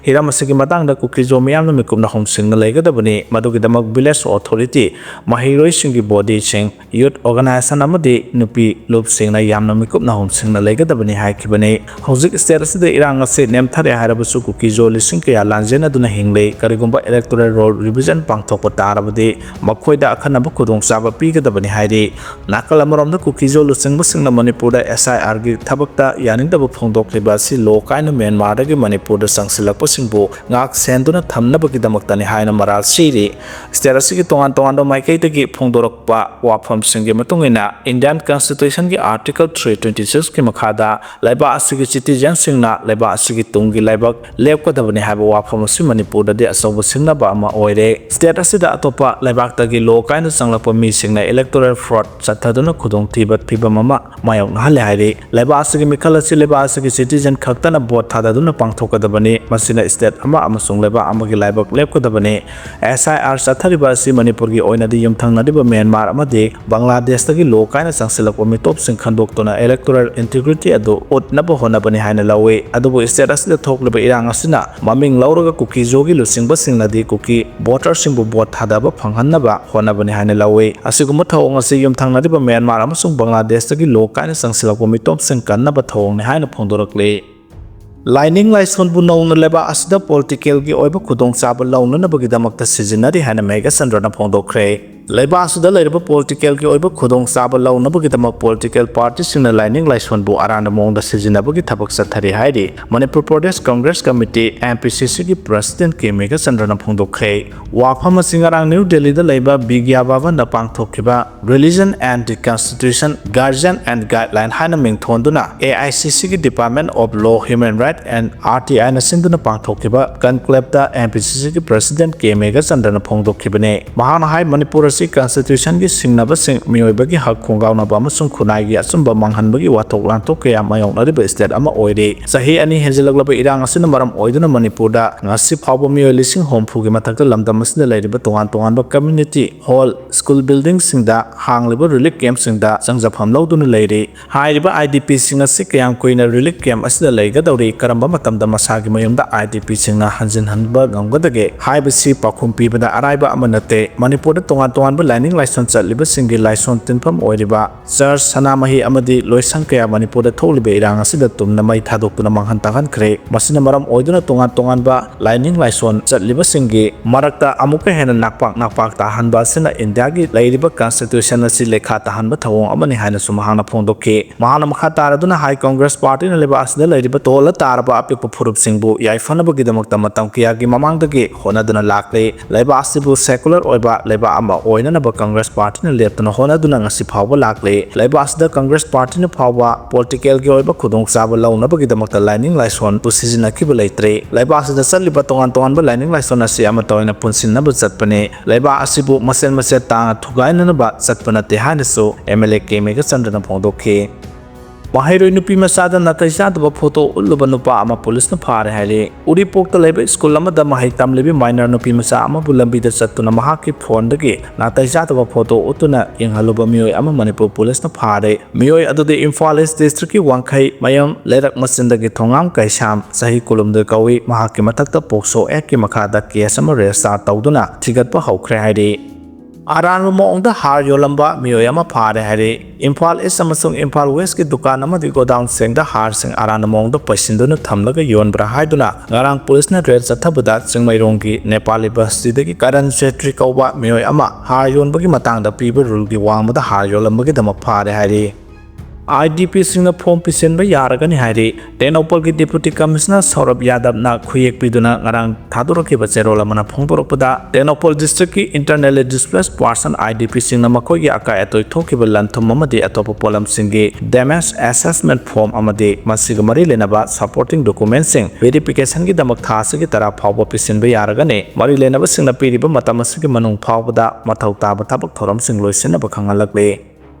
ꯍꯤꯔꯝ ꯑꯁꯤꯒꯤ ꯃꯇꯥꯡꯗ ꯀꯨꯀꯤꯖꯣ ꯃꯤꯌꯥꯝꯅ ꯃꯤꯀꯨꯞꯅ ꯍꯨꯝꯁꯤꯡꯅ ꯂꯩꯒꯗꯕꯅꯤ꯫ ꯃꯗꯨꯒꯤꯗꯃꯛ village authority, ꯃꯍꯩꯔꯣꯏꯁꯤꯡꯒꯤ bodyꯁꯤꯡ, youth organization ꯑꯃꯗꯤ ꯅꯨꯄꯤ ꯂꯨꯞꯁꯤꯡꯅ ꯌꯥꯝꯅ ꯃꯤꯀꯨꯞꯅ ꯍꯨꯝꯁꯤꯡꯅ ꯂꯩꯒꯗꯕꯅꯤ ꯍꯥꯏꯈꯤꯕꯅꯤ꯫ ꯍꯧꯖꯤꯛ state ꯑꯁꯤꯗ ꯏꯔꯥꯡ ꯑꯁꯤ ꯅꯦꯝꯊꯔꯦ ꯍꯥꯏꯔꯕꯁꯨ ꯀꯨꯀꯤꯖꯣ ꯂꯤꯁꯤꯡ ꯀꯌꯥ ꯂꯥꯟꯖꯦꯟꯅꯗꯨꯅ ꯍꯤꯡꯂꯤ꯫ ꯀꯔꯤꯒꯨꯝꯕ electoral roll revision ꯄꯥꯡꯊꯣꯛꯄ ꯇꯥꯔꯕꯗꯤ ꯃꯈꯣꯏꯗ ꯑꯈꯟꯅꯕ ꯈꯨꯗꯣꯡꯆꯥꯕ ꯄꯤꯒꯗꯕꯅꯤ ꯍꯥꯏꯔꯤ꯫ ꯅꯥꯀꯜ ꯑꯃꯔꯣꯝꯗ ꯀꯨꯀꯤꯖꯣ ꯂꯨꯆꯤꯡꯕꯁꯤꯡꯅ ꯃꯅꯤꯄꯨꯔꯗ SIRꯒꯤ ꯊꯕꯛꯇ ꯌꯥꯅꯤꯡꯗꯕ ꯐꯣꯡꯗꯣꯛꯂꯤꯕ ꯑꯁꯤ ꯂꯣ ꯀꯥꯏꯅ ꯃ꯭ꯌꯥꯟꯃꯥꯔꯗꯒꯤ ꯃꯅꯤꯄꯨꯔꯗ ꯆꯪꯁꯤꯜꯂꯛꯄꯁꯤꯡꯕꯨ ꯉꯥꯛ ꯁꯦꯟꯗꯨꯅ ꯊꯝꯅꯕꯒꯤꯗꯃꯛꯇꯅꯤ ꯍꯥꯏꯅ ꯃꯔꯥꯜ ꯁꯤꯔꯤ꯫ State ꯑꯁꯤꯒꯤ ꯇꯣꯉꯥꯟ ꯇꯣꯉꯥꯟꯕ ꯃꯥꯏꯀꯩꯗꯒꯤ ꯐꯣꯡꯗꯣꯔꯛꯄ ꯋꯥꯐꯝꯁꯤꯡꯒꯤ ꯃꯇꯨꯡ ꯏꯟꯅ, Indian Constitutionꯒꯤ Article three twenty sixꯀꯤ ꯃꯈꯥꯗ ꯂꯩꯕꯥꯛ ꯑꯁꯤꯒꯤ citizenꯁꯤꯡꯅ ꯂꯩꯕꯥꯛ ꯑꯁꯤꯒꯤ ꯇꯨꯡꯒꯤ ꯂꯩꯕꯥꯛ ꯂꯦꯞꯀꯗꯕꯅꯤ ꯍꯥꯏꯕ ꯋꯥꯐꯝ ꯑꯁꯤ ꯃꯅꯤꯄꯨꯔꯗꯗꯤ ꯑꯆꯧꯕ ꯁꯤꯡꯅꯕ ꯑꯃ ꯑꯣꯏꯔꯦ꯫ State ꯑꯁꯤꯗ ꯑꯇꯣꯞꯄ ꯂꯩꯕꯥꯛꯇꯒꯤ ꯂꯣ ꯀꯥꯏꯅ ꯆꯪꯂꯛꯄ ꯃꯤꯁꯤꯡꯅ electoral fraud ꯆꯠꯊꯗꯨꯅ ꯈꯨꯗꯣꯡꯊꯤꯕ ꯐꯤꯚꯝ ꯑꯃ ꯃꯥꯌꯣꯛꯅꯍꯜꯂꯦ ꯍꯥꯏꯔꯤ꯫ ꯂꯩꯕꯥꯛ ꯑꯁꯤꯒꯤ ꯃꯤꯈꯜ ꯑꯁꯤ ꯂꯩꯕꯥꯛ ꯑꯁꯤꯒꯤ citizen ꯈꯛꯇꯅ vote ꯊꯥꯗꯗꯨꯅ ꯄꯥꯡꯊꯣꯛꯀꯗꯕꯅꯤ꯫ ꯃꯁꯤꯅ state ꯑꯃ ꯑꯃꯁꯨꯡ ꯂꯩꯕꯥꯛ ꯑꯃꯒꯤ ꯂꯥꯏꯕꯛ ꯂꯦꯞꯀꯗꯕꯅꯤ꯫ S I R ꯆꯠꯊꯔꯤꯕ ꯑꯁꯤ ꯃꯅꯤꯄꯨꯔꯒꯤ ꯑꯣꯏꯅꯗꯤ ꯌꯨꯝꯊꯪꯅꯔꯤꯕ ꯃ꯭ꯌꯥꯟꯃꯥꯔ ꯑꯃꯗꯤ ꯕꯪꯒ꯭ꯂꯥꯗꯦꯁꯇꯒꯤ ꯂꯣ ꯀꯥꯏꯅ ꯆꯪꯁꯤꯜꯂꯛꯄ ꯃꯤꯇꯣꯞꯁꯤꯡ ꯈꯟꯗꯣꯛꯇꯨꯅ electoral integrity ꯑꯗꯨ ꯎꯠꯅꯕ ꯍꯣꯠꯅꯕꯅꯤ ꯍꯥꯏꯅ ꯂꯧꯏ꯫ ꯑꯗꯨꯕꯨ state ꯑꯁꯤꯗ ꯊꯣꯛꯂꯤꯕ ꯏꯔꯥꯡ ꯑꯁꯤꯅ ꯃꯃꯤꯡ ꯂꯧꯔꯒ ꯀꯨꯀꯤꯖꯣꯒꯤ ꯂꯨꯆꯤꯡꯕꯁꯤꯡꯅꯗꯤ ꯀꯨꯀꯤ voterꯁꯤꯡꯕꯨ vote ꯊꯥꯗꯕ ꯐꯪꯍꯟꯅꯕ ꯍꯣꯠꯅꯕꯅꯤ ꯍꯥꯏꯅ ꯂꯧꯏ꯫ ꯑꯁꯤꯒꯨꯝꯕ ꯊꯧꯑꯣꯡ ꯑꯁꯤ ꯌꯨꯝꯊꯪꯅꯔꯤꯕ ꯃ꯭ꯌꯥꯟꯃꯥꯔ ꯑꯃꯁꯨꯡ ꯕꯪꯒ꯭ꯂꯥꯗꯦꯁꯇꯒꯤ ꯂꯣ ꯀꯥꯏꯅ ꯆꯪꯁꯤꯜꯂꯛꯄ ꯃꯤꯇꯣꯞꯁꯤꯡ ꯀꯟꯅꯕ ꯊꯧꯑꯣꯡꯅꯤ ꯍꯥꯏꯅ ꯐꯣꯡꯗꯣꯔꯛꯂꯤ꯫ ꯂꯥꯏꯅꯤꯡ ꯂꯥꯏꯁꯣꯟꯕꯨ ꯅꯧꯅ ꯂꯩꯕꯥꯛ ꯑꯁꯤꯗ politicalꯒꯤ ꯑꯣꯏꯕ ꯈꯨꯗꯣꯡꯆꯥꯕ ꯂꯧꯅꯅꯕꯒꯤꯗꯃꯛꯇ ꯁꯤꯖꯤꯟꯅꯔꯤ ꯍꯥꯏꯅ ꯃꯦꯘꯆꯟꯗ꯭ꯔꯅ ꯐꯣꯡꯗꯣꯛꯈ꯭ꯔꯦ꯫ ꯂꯩꯕꯥꯛ ꯑꯁꯤꯗ ꯂꯩꯔꯤꯕ politicalꯒꯤ ꯑꯣꯏꯕ ꯈꯨꯗꯣꯡꯆꯥꯕ ꯂꯧꯅꯕꯒꯤꯗꯃꯛ political partyꯁꯤꯡꯅ ꯂꯥꯏꯅꯤꯡ ꯂꯥꯏꯁꯣꯟꯕꯨ ꯑꯔꯥꯟꯕ ꯃꯑꯣꯡꯗ ꯁꯤꯖꯤꯟꯅꯕꯒꯤ ꯊꯕꯛ ꯆꯠꯊꯔꯤ ꯍꯥꯏꯔꯤ Manipur Pradesh Congress committee, M P C Cꯒꯤ president ꯀꯦ ꯃꯦꯘꯆꯟꯗ꯭ꯔꯅ ꯐꯣꯡꯗꯣꯛꯈ꯭ꯔꯦ꯫ ꯋꯥꯐꯝ ꯑꯁꯤ ꯉꯔꯥꯡ ꯅ꯭ꯌꯨ ꯗꯦꯜꯂꯤꯗ ꯂꯩꯕ ꯕꯤꯒ꯭ꯌꯥ ꯚꯕꯟꯗ ꯄꯥꯡꯊꯣꯛꯈꯤꯕ Religion and the Constitution, Guardian and Guideline ꯍꯥꯏꯅ ꯃꯤꯡ ꯊꯣꯟꯗꯨꯅ A I C Cꯒꯤ Department of Law, Human Right and R T Iꯅ ꯁꯤꯟꯗꯨꯅ ꯄꯥꯡꯊꯣꯛꯈꯤꯕ conclaveꯇ M P C Cꯒꯤ president ꯀꯦ ꯃꯦꯘꯆꯟꯗ꯭ꯔꯅ ꯐꯣꯡꯗꯣꯛꯈꯤꯕꯅꯤ꯫ ꯃꯍꯥꯛꯅ ꯍꯥꯏ, ꯃꯅꯤꯄꯨꯔ ꯑꯁꯤ constitutionꯒꯤ ꯁꯤꯡꯅꯕꯁꯤꯡ, ꯃꯤꯑꯣꯏꯕꯒꯤ ꯍꯛ ꯈꯣꯡꯒꯥꯎꯅꯕ ꯑꯃꯁꯨꯡ ꯈꯨꯟꯅꯥꯏꯒꯤ ꯑꯆꯨꯝꯕ ꯃꯥꯡꯍꯟꯕꯒꯤ ꯋꯥꯊꯣꯛ ꯂꯥꯟꯊꯣꯛ ꯀꯌꯥ ꯃꯥꯌꯣꯛꯅꯔꯤꯕ state ꯑꯃ ꯑꯣꯏꯔꯤ꯫ ꯆꯍꯤ ꯑꯅꯤ ꯍꯦꯟꯖꯤꯜꯂꯛꯂꯕ ꯏꯔꯥꯡ ꯑꯁꯤꯅ ꯃꯔꯝ ꯑꯣꯏꯗꯨꯅ ꯃꯅꯤꯄꯨꯔꯗ ꯉꯁꯤ ꯐꯥꯎꯕ ꯃꯤꯑꯣꯏ ꯂꯤꯁꯤꯡ ꯍꯨꯝꯐꯨꯒꯤ ꯃꯊꯛꯇ ꯂꯝꯗꯝ ꯑꯁꯤꯗ ꯂꯩꯔꯤꯕ ꯇꯣꯉꯥꯟ ꯇꯣꯉꯥꯟꯕ community hall, school buildingꯁꯤꯡꯗ ꯍꯥꯡꯂꯤꯕ relief campꯁꯤꯡꯗ ꯆꯪꯖꯐꯝ ꯂꯧꯗꯨꯅ ꯂꯩꯔꯤ꯫ ꯍꯥꯏꯔꯤꯕ I D Pꯁꯤꯡ ꯑꯁꯤ ꯀꯌꯥꯝ ꯀꯨꯏꯅ relief camp ꯑꯁꯤꯗ ꯂꯩꯒꯗꯧꯔꯤ, ꯀꯔꯝꯕ ꯃꯇꯝꯗ ꯃꯁꯥꯒꯤ ꯃꯌꯨꯝꯗ I D Pꯁꯤꯡꯅ ꯍꯟꯖꯤꯟꯍꯟꯕ ꯉꯝꯒꯗꯒꯦ ꯍꯥꯏꯕꯁꯤ ꯄꯥꯎꯈꯨꯝ ꯄꯤꯕꯗ ꯑꯔꯥꯏꯕ ꯑꯃ ꯅꯠꯇꯦ꯫ ꯃꯅꯤꯄꯨꯔꯗ ꯇꯣꯉꯥꯟ ꯇꯣꯉꯥꯟꯕ ꯂꯥꯏꯅꯤꯡ ꯂꯥꯏꯁꯣꯟ ꯆꯠꯂꯤꯕꯁꯤꯡꯒꯤ ꯂꯥꯏꯁꯣꯟ ꯇꯤꯟꯐꯝ ꯑꯣꯏꯔꯤꯕ church, ꯁꯅꯥꯃꯍꯤ ꯑꯃꯗꯤ ꯂꯣꯏꯁꯪ ꯀꯌꯥ ꯃꯅꯤꯄꯨꯔꯗ ꯊꯣꯛꯂꯤꯕ ꯏꯔꯥꯡ ꯑꯁꯤꯗ ꯇꯨꯝꯅ ꯃꯩ ꯊꯥꯗꯣꯛꯇꯨꯅ ꯃꯥꯡꯍꯟ ꯇꯥꯛꯍꯟꯈ꯭ꯔꯦ꯫ ꯃꯁꯤꯅ ꯃꯔꯝ ꯑꯣꯏꯗꯨꯅ ꯇꯣꯉꯥꯟ ꯇꯣꯉꯥꯟꯕ ꯂꯥꯏꯅꯤꯡ ꯂꯥꯏꯁꯣꯟ ꯆꯠꯂꯤꯕꯁꯤꯡꯒꯤ ꯃꯔꯛꯇ ꯑꯃꯨꯛꯀ ꯍꯦꯟꯅ ꯅꯥꯛꯄꯥꯛ ꯅꯥꯛꯄꯥꯛ ꯇꯥꯍꯟꯕ ꯑꯁꯤꯅ ꯏꯟꯗꯤꯌꯥꯒꯤ ꯂꯩꯔꯤꯕ constitution ꯑꯁꯤ ꯂꯩꯈꯥ ꯇꯥꯍꯟꯕ ꯊꯧꯑꯣꯡ ꯑꯃꯅꯤ ꯍꯥꯏꯅꯁꯨ ꯃꯍꯥꯛꯅ ꯐꯣꯡꯗꯣꯛꯈꯤ꯫ ꯃꯍꯥꯛꯅ ꯃꯈꯥ ꯇꯥꯔꯗꯨꯅ ꯍꯥꯏ, ꯀꯪꯒ꯭ꯔꯦꯁ ꯄꯥꯔꯇꯤꯅ ꯂꯩꯕꯥꯛ ꯑꯁꯤꯗ ꯂꯩꯔꯤꯕ ꯇꯣꯜꯂ ꯇꯥꯔꯕ ꯑꯄꯤꯛꯄ ꯐꯨꯔꯨꯞꯁꯤꯡꯕꯨ ꯌꯥꯏꯐꯅꯕꯒꯤꯗꯃꯛꯇ ꯃꯇꯝ ꯀꯌꯥꯒꯤ ꯃꯃꯥꯡꯗꯒꯤ ꯍꯣꯠꯅꯗꯨꯅ ꯂꯥꯛꯂꯤ꯫ ꯂꯩꯕꯥꯛ ꯑꯁꯤꯕꯨ secular ꯑꯣꯏꯕ ꯂꯩꯕꯥꯛ ꯑꯃ ꯑꯣꯏꯅꯅꯕ ꯀꯪꯒ꯭ꯔꯦꯁ ꯄꯥꯔꯇꯤꯅ ꯂꯦꯞꯇꯅ ꯍꯣꯠꯅꯗꯨꯅ ꯉꯁꯤ ꯐꯥꯎꯕ ꯂꯥꯛꯂꯤ꯫ ꯂꯩꯕꯥꯛ ꯑꯁꯤꯗ ꯀꯪꯒ꯭ꯔꯦꯁ ꯄꯥꯔꯇꯤꯅ ꯐꯥꯎꯕ ꯄꯣꯂꯤꯇꯤꯀꯦꯜꯒꯤ ꯑꯣꯏꯕ ꯈꯨꯗꯣꯡꯆꯥꯕ ꯂꯧꯅꯕꯒꯤꯗꯃꯛꯇ ꯂꯥꯏꯅꯤꯡ ꯂꯥꯏꯁꯣꯟꯕꯨ ꯁꯤꯖꯤꯟꯅꯈꯤꯕ ꯂꯩꯇ꯭ꯔꯤ꯫ ꯂꯩꯕꯥꯛ ꯑꯁꯤꯗ ꯆꯠꯂꯤꯕ ꯇꯣꯉꯥꯟ ꯇꯣꯉꯥꯟꯕ ꯂꯥꯏꯅꯤꯡ ꯂꯥꯏꯁꯣꯟ ꯑꯁꯤ ꯑꯃꯠꯇ ꯑꯣꯏꯅ ꯄꯨꯟꯁꯤꯟꯅꯕ ꯆꯠꯄꯅꯤ꯫ ꯂꯩꯕꯥꯛ ꯑꯁꯤꯕꯨ ꯃꯆꯦꯠ ꯃꯆꯦꯠ ꯇꯥꯅ ꯊꯨꯒꯥꯏꯅꯅꯕ ꯆꯠꯄ ꯅꯠꯇꯦ ꯍꯥꯏꯅꯁꯨ ꯑꯦꯝ ꯑꯦꯜ ꯑꯦ ꯀꯦ ꯃꯦꯘꯆꯟꯗ꯭ꯔꯅ ꯐꯣꯡꯗꯣꯛꯈꯤ꯫ ꯃꯍꯩꯔꯣꯏ ꯅꯨꯄꯤ ꯃꯆꯥꯗ ꯅꯥꯇꯩ ꯆꯥꯗꯕ ꯐꯣꯇꯣ ꯎꯠꯂꯨꯕ ꯅꯨꯄꯥ ꯑꯃ ꯄꯨꯂꯤꯁꯅ ꯐꯥꯔꯦ ꯍꯥꯏꯔꯤ꯫ ꯎꯔꯤꯄꯣꯛꯇ ꯂꯩꯕ ꯁ꯭ꯀꯨꯜ ꯑꯃꯗ ꯃꯍꯩ ꯇꯝꯂꯤꯕꯤ ꯃꯥꯏꯅꯔ ꯅꯨꯄꯤ ꯃꯆꯥ ꯑꯃꯕꯨ ꯂꯝꯕꯤꯗ ꯆꯠꯇꯨꯅ ꯃꯍꯥꯛꯀꯤ ꯐꯣꯟꯗꯒꯤ ꯅꯥꯇꯩ ꯆꯥꯗꯕ ꯐꯣꯇꯣ ꯎꯠꯇꯨꯅ ꯌꯦꯡꯍꯜꯂꯨꯕ ꯃꯤꯑꯣꯏ ꯑꯃ ꯃꯅꯤꯄꯨꯔ ꯄꯨꯂꯤꯁꯅ ꯐꯥꯔꯦ꯫ ꯃꯤꯑꯣꯏ ꯑꯗꯨꯗꯤ ꯏꯝꯐꯥꯜ ꯏꯁ ꯗꯤꯁꯇ꯭ꯔꯤꯛꯀꯤ ꯋꯥꯡꯈꯩ ꯃꯌꯨꯝ ꯂꯩꯔꯛ ꯃꯆꯤꯟꯗꯒꯤ ꯊꯣꯉꯥꯝ ꯀꯩꯁꯥꯝ, ꯆꯍꯤ ꯀꯨꯟꯍꯨꯝꯗꯣꯏ ꯀꯧꯏ꯫ ꯃꯍꯥꯛꯀꯤ ꯃꯊꯛꯇ ꯄꯣꯛꯁꯣ ꯑꯦꯛꯀꯤ ꯃꯈꯥꯗ ꯀꯦꯁ ꯑꯃ ꯔꯦꯖꯤꯁꯇꯥꯔ ꯇꯧꯗꯨꯅ ꯊꯤꯒꯠꯄ ꯍꯧꯈ꯭ꯔꯦ ꯍꯥꯏꯔꯤ꯫ ꯑꯔꯥꯟꯕ ꯃꯑꯣꯡꯗ ꯍꯥꯔ ꯌꯣꯜꯂꯝꯕ ꯃꯤꯑꯣꯏ ꯑꯃ ꯐꯥꯔꯦ ꯍꯥꯏꯔꯤ꯫ ꯏꯝꯐꯥꯜ ꯏꯁ ꯑꯃꯁꯨꯡ ꯏꯝꯐꯥꯜ ꯋꯦꯁꯀꯤ ꯗꯨꯀꯥꯟ ꯑꯃꯗꯤ ꯒꯣꯗꯥꯎꯟꯁꯤꯡꯗ ꯍꯥꯔꯁꯤꯡ ꯑꯔꯥꯟꯕ ꯃꯑꯣꯡꯗ ꯄꯩꯁꯤꯟꯗꯨꯅ ꯊꯝꯂꯒ ꯌꯣꯟꯕ꯭ꯔꯥ ꯍꯥꯏꯗꯨꯅ ꯉꯔꯥꯡ ꯄꯨꯂꯤꯁꯅ ꯔꯦꯗ ꯆꯠꯊꯕꯗ ꯆꯤꯡꯃꯩꯔꯣꯡꯒꯤ ꯅꯦꯄꯥꯂꯤ ꯕꯁꯇꯤꯗꯒꯤ ꯀꯔꯟ ꯁꯦꯇ꯭ꯔꯤ ꯀꯧꯕ ꯃꯤꯑꯣꯏ ꯑꯃ ꯍꯥꯔ ꯌꯣꯟꯕꯒꯤ ꯃꯇꯥꯡꯗ ꯄꯤꯕ ꯔꯨꯜꯒꯤ ꯋꯥꯡꯃꯗ ꯍꯥꯔ ꯌꯣꯜꯂꯝꯕꯒꯤꯗꯃꯛ ꯐꯥꯔꯦ ꯍꯥꯏꯔꯤ꯫ ꯑꯥꯏ ꯗꯤ ꯄꯤꯁꯤꯡꯅ ꯐꯣꯝ ꯄꯤꯁꯤꯟꯕ ꯌꯥꯔꯒꯅꯤ ꯍꯥꯏꯔꯤ꯫ ꯇꯦꯡꯅꯧꯄꯜꯒꯤ ꯗꯤꯄꯨꯇꯤ ꯀꯃꯤꯁꯅꯔ ꯁꯧꯔꯚ ꯌꯥꯗꯕꯅ ꯈꯨꯌꯦꯛ ꯄꯤꯗꯨꯅ ꯉꯔꯥꯡ ꯊꯥꯗꯣꯔꯛꯈꯤꯕ ꯆꯦꯔꯣꯜ ꯑꯃꯅ ꯐꯣꯡꯗꯣꯔꯛꯄꯗ, ꯇꯦꯡꯅꯧꯄꯜ ꯗꯤꯁꯇ꯭ꯔꯤꯛꯀꯤ internally displace person, I D ꯄꯤꯁꯤꯡꯅ ꯃꯈꯣꯏꯒꯤ ꯑꯀꯥꯏ ꯑꯇꯣꯏ ꯊꯣꯛꯈꯤꯕ ꯂꯟ ꯊꯨꯝ ꯑꯃꯗꯤ ꯑꯇꯣꯞꯄ ꯄꯣꯠꯂꯝꯁꯤꯡꯒꯤ ꯗꯦꯃꯦꯖ ꯑꯦꯁꯦꯁꯃꯦꯟ ꯐꯣꯝ ꯑꯃꯗꯤ ꯃꯁꯤꯒ ꯃꯔꯤ ꯂꯩꯅꯕ ꯁꯄꯣꯔꯇꯤꯡ ꯗꯣꯀꯨꯃꯦꯟꯁꯤꯡ ꯚꯦꯔꯤꯐꯤꯀꯦꯁꯟꯒꯤꯗꯃꯛ ꯊꯥ ꯑꯁꯤꯒꯤ ꯇꯔꯥ ꯐꯥꯎꯕ ꯄꯤꯁꯤꯟꯕ ꯌꯥꯔꯒꯅꯤ꯫ ꯃꯔꯤ ꯂꯩꯅꯕꯁꯤꯡꯅ ꯄꯤꯔꯤꯕ ꯃꯇꯝ ꯑꯁꯤꯒꯤ ꯃꯅꯨꯡ ꯐꯥꯎꯕꯗ ꯃꯊꯧ ꯇꯥꯕ ꯊꯕꯛ ꯊꯧꯔꯝꯁꯤꯡ ꯂꯣꯏꯁꯤꯟꯅꯕ ꯈꯪꯍꯜꯂꯛꯂꯤ꯫